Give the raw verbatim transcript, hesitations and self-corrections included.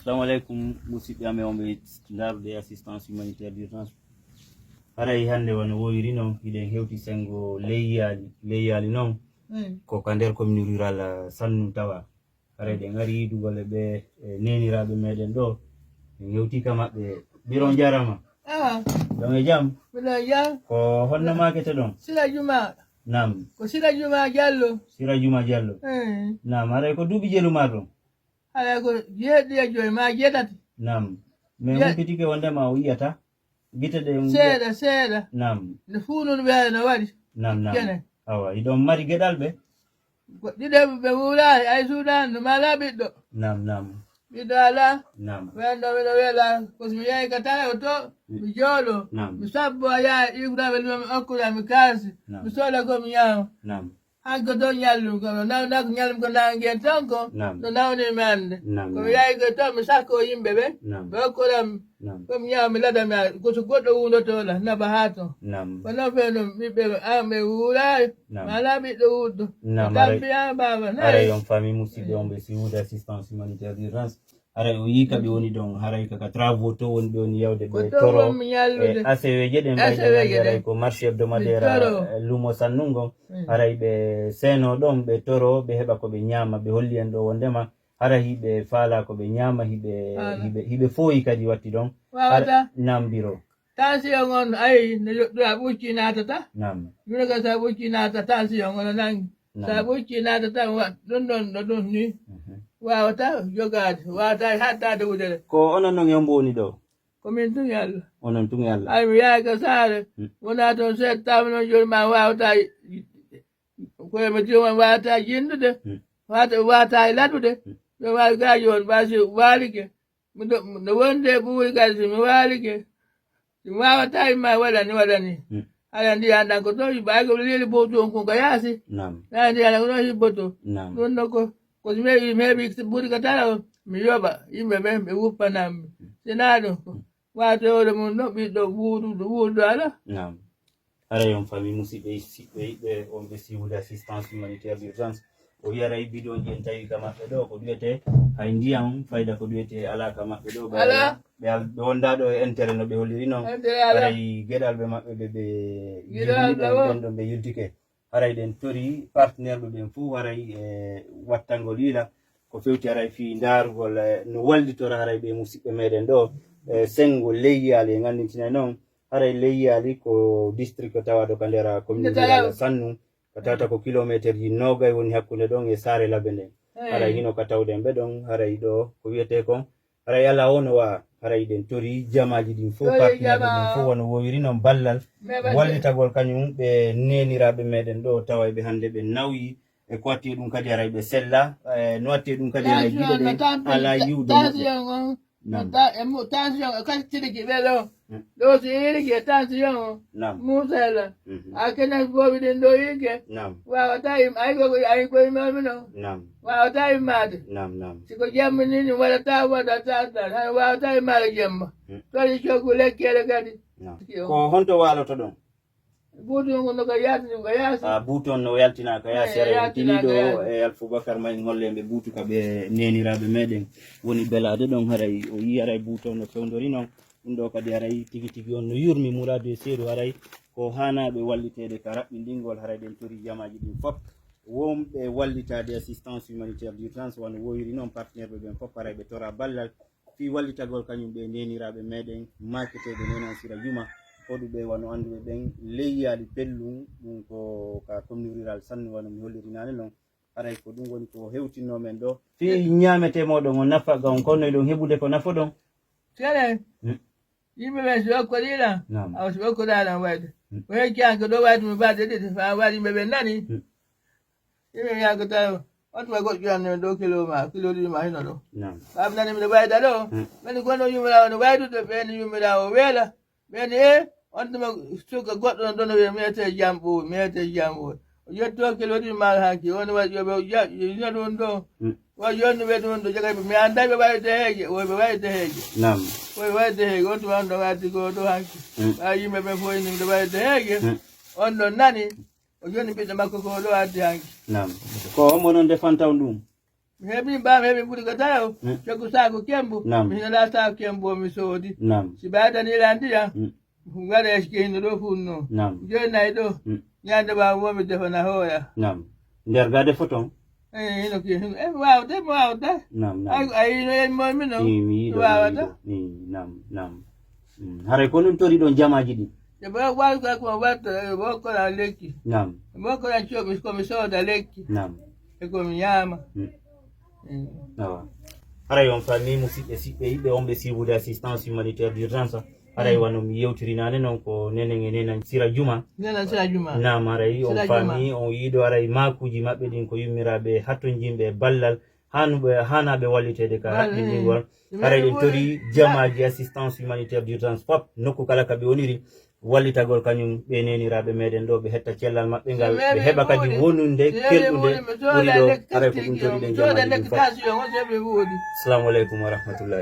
Assalamu aleykum, musidɓe amen wonɓe ndaarude assistance humanitaire d'urgence. Haray hannde wano woyiri noon, hiɗen hewti senngo leyyaali. Leyyaali noon, ko ka nder commune rural, ah, Sannu tawa. Haray ɗen ari yiidugol e ɓe, e neeniraaɓe meɗen ɗo. En hewti ka maɓɓe. Biro, on jarama. Ah, Ɗon e jam? Miɗo e jam. Ko honno maakete ɗon? Sira Juma. Naam. Ko Sira Juma Jallo. Sira Juma Jallo. Eh. Naam, haray ko duuɓi jelu ma ɗon? Haray ko jeeɗiɗi e joy ma jeetati. Naam. Mi humpitike wondema o yiyata gite ɗe. Seeɗa, seeɗa. Naam. Nde fuunun weere no waɗi. Naam, naam. Kene. Awa, hiɗon mari geɗal ɓe? Goɗɗi ɗe ɓe wuuraali, ay suuɗaani, no maalaa ɓiɗɗo. Naam, naam. Ɓiɗɗo alaa. Naam. Weenɗo miɗo weela, ko so mi yahi ka tayo to, mi jooɗo. Naam. Mi sabbo a yaha iwtaaɓe luma mi okkuɗa mi kaalisi. Naam. Mi sooda ko mi ñaama. Naam. Hanko to ñallum ko no nawna ko ñallum ko nangen ton ko. Naam. No nawni mi annde. Naam, ko mi naam. Yahi ko to mi sakko yimɓe ɓe. Naam. Ɓe okkuɗam. Naam. Ko mi ñaama mi lada mi a-, ko so goɗɗo wuundoto la, naba haa ton. Naam. Ko non fe no ɓiɓɓe am ɓe wuuraali. Naam. Maalaa ɓiɗɗo wuurɗo. Naam, haray, tampiya baaba. Haray on famille musidɓe on ɓe siwude assistance humanitaire d'urgence. Haray o yii ka ɓe woni ɗon, haray ka, ka travaux to woni ɓe woni yawde ɓe toro. Ko to wonmi ñallude. E A C W je ɗen mbayde A C W je ngannde haray ɗen. Ko marché hebdomadaire, eh, lumo Sannungo. Mm. Haray ɓe seeno ɗon, ɓe toro, ɓe heɓa ko ɓe ñaama, ɓe holli en ɗo wondema haray hiɓe faala ko ɓe ñaama, hiɓe, hiɓe, hiɓe fooyi kadi watti ɗon. Wawata. Naam, Biro. Tension on, ayi, no yoɓɗo a ɓucci naatata. Naam. Mino ka sa ɓucci naata, tension on no nangi. Naam. Sa ɓucci naatata, wa-, ɗum ɗon, ɗo ɗum ni. Mhm. Wawata jogaade, wawata hattaade wudere. Ko onon non e hombo woni ɗo? Ko min tun e Allah. Onon tun e Allah. Ay, mi yahay ka saare, hmm, wona toon seeɗa, tawa noon jooni ma wawata, ko e mi tiyo ma wawata jindude, hmm, wawata, wawata e laɗude. Hmm. Ɗo waawi gaajo on, ɓaasi waalike. Mi ɗo, no wonde ɓuuri kadi, si mi waalike, si mi waawata imma waɗani, waɗani. Hmm. Aɗa anndi an ɗan ko ɗon, ɓay ko leli bowtu on kon ka yaasi. Naam. Aɗa anndi an ko ɗon hibboto. Naam. Ɗum ɗon ko, ko si mi heɓi, mi heɓi ɓuri ka tara on, mi yoɓa yimɓe ɓen, ɓe wuppanammi. Hmm. Si naa ɗum ko, hmm, waate hoore mum ɗo, ɓiɗɗo wuudu-, wuudu ala. Naam. Haray on famille musidɓe, siɓɓe, yiɓɓe, wonɓe siwude assistance humanitaire d'urgence. O wiya haray bidonji en tawi ka maɓɓe ɗo, ko ɗuyete hay ndiyam, fayda ko ɗuyete alaa ka maɓɓe ɗo. Ɓe, alaa. Ɓe al-, ɓe wonda ɗo e intérêt no ɓe holliri noon. Intérêt alaa. Haray geɗalɓe maɓɓe ɓe, ɓe yiltike. Haray ɗen tori partenaire ɓe ɓen fof haray e wattangol yila ko fewti haray fii ndaarugol, eh, no wallitora haray ɓe musiɓɓe meɗen ɗo, eh, senngo leyyaali. En anndintinay noon haray leyyaali ko district tawaaɗo ka nder commune rurale Sannu, ka tawata ko kilometerji noogay woni hakkunde ɗon e saare labbe nden. Haray hino ka tawɗen ɓe ɗon, haray ɗo ko wiyetee kon, haray alaa o no wa'a, haray ɗen tori jamaaji ɗin fof, partenaire ɗin fof, wano wowiri noon ballal wallitagol kañum ɓe neeniraaɓe meɗen ɗo, tawa ɓe hannde ɓe nawyi, e ko watti e ɗum kadi haray ɓe sella, e no watti e ɗum kadi haray giɗe ɗen alaa yiwde moƴƴa. Naam. Tension e kasi tiriki ɓe ɗo. Hmm. Ɗo si iriki e tension o. Naam. Musela. Mhm. A kenen foofi ɗin ɗo yike. Naam. Wawata im-, ay ko, ay ko imami no. Naam. Wawata immaade. Naam, naam. Si ko jamma ni, ni waɗata, waɗata tan. Hay wawata immaade jamma. Hmm. Tori coggu lekkere kadi. Naam. Ko honto waaloto ɗon? Buutu ngu no ka yaasi, no ka yaasi. Ah, buutu on no yaltina ka yaasi, eh, haray on tini ɗo e Alfubakar ma en holle ɓe buutu ka ɓe neeniraaɓe meɗen woni belaade ɗon, haray o yii haray buutu on no fewndori noon. Ɗum ɗo kadi haray tigi tigi on no yurmi muraadu e seedu, haray ko haanaaɓe walliteede ka raɓɓinɗingol, haray ɗen tori jamaaji ɗin fof. Wonɓe wallitaade assistance humanitaire d'urgence wano woyiri noon, partenaire ɓe ɓen fof haray ɓe tora ballal. Fii wallitagol kañum ɓe neeniraaɓe meɗen maaketeeɓe neenan Sira Juma, hoɗuɓe wano annduɓe ɓen leyyaali pellun, ɗum ko ka commune rural Sannu wano mi holliri naane non. Haray ko ɗum woni ko hewtinno men ɗo. Fii ñaametee mooɗon on nafa ga on konno e ɗon heɓude ko nafoɗon? Sere. Hmm. Yimɓe ɓen si ɓe okkorii lan, naam, awa si ɓe okkoraa lan wayde. Hmm. Ko hecci an ko ɗo wayde mi balɗe ɗiɗi, faa waɗi yimɓe ɓen nani. Hmm. Ina wiya ko tawi on tuma goɗɗo ƴuwanno ɗo kilo ma, kilo ɗiɗi ma hino ɗo. Naam. Ɓaɓe nani miɗo wayda ɗo. Hmm. Ɓen gonno yumirawo no waydude, ɓen yumirawo weela. Ɓen e on tuma suka goɗɗo no dono wiya mete jambo, mete jambo. O yetto kilo ɗiɗi ma hanki, on waɗi yoɓe ja-, yino ɗum ɗo. Hmm. Wa yonno ɓe ɗum ɗo jaga mi anda ɓe wayde heeje, wo ɓe wayde heeje. Naam. Wo ɓe wayde heeje, on tuma on ɗo wayde ko ɗo hanki. Hmm. Ɓa yimɓe ɓe fof ni ɓe wayde heeje. Hmm. On ɗon nani. O joni ɓiɗɗo makko ko o ɗo addi hanki. Naam. Ko hombo noon defanta on ɗum? Mi heɓi mbam, heɓi ɓuri ko tayo. Mm. Coggu saaku kembu. Naam. Mi hino laa saaku kembu o mi soodi. Naam. Si ɓaydani ila ndiyam. Mm. Ngare eski hino ɗo funno. Naam. Joni nayi ɗo. Mm. Ñande ɓaawo mo mi defana hooya. Naam. Nder gade foton. Eh, hino ki, hino, eh, wawde, mi wawde. Naam, naam. Ay, ay, no en mo mi no. Mi, mi yiɗo, mi wawata. Yiɗo. Mi, naam, naam. Mm. Haray ko nun tori ɗon jamaaji ɗi. E bo wawi ka ko watta, e bo ko na lekki. Naam. E bo ko na comi, ko mi soda lekki. Naam. E ko mi ñaama. Mm. Mm. Awa. Haray on fami musidɓe siɓɓe yiɓɓe on ɓe siibude assistance humanitaire d'urgence. Haray wano mi yewtiri nane non ko nenen e nenan Sira Juma. Nenan Sira Juma. Naam, haray on fami, on yiɗo haray maakuji maɓɓe ɗin ko yummiraaɓe hattonjinɓe e ballal hanuɓe, hanaaɓe walliteede ka haqqinɗingol. Haray ɗen tori jamaaji assistance humanitaire d'urgence fop nokku kala ka ɓe woniri wallitagol kañum ɓe neniraaɓe meɗen ɗo ɓe hetta cellal maɓɓe ngal ɓe heɓa kadi wonunde kelɗunde ɓuri ɗo. Haray ko ɗum tori ɗen jamaaji ɗin fop. Assalamu aleykum wa rahmatullahi.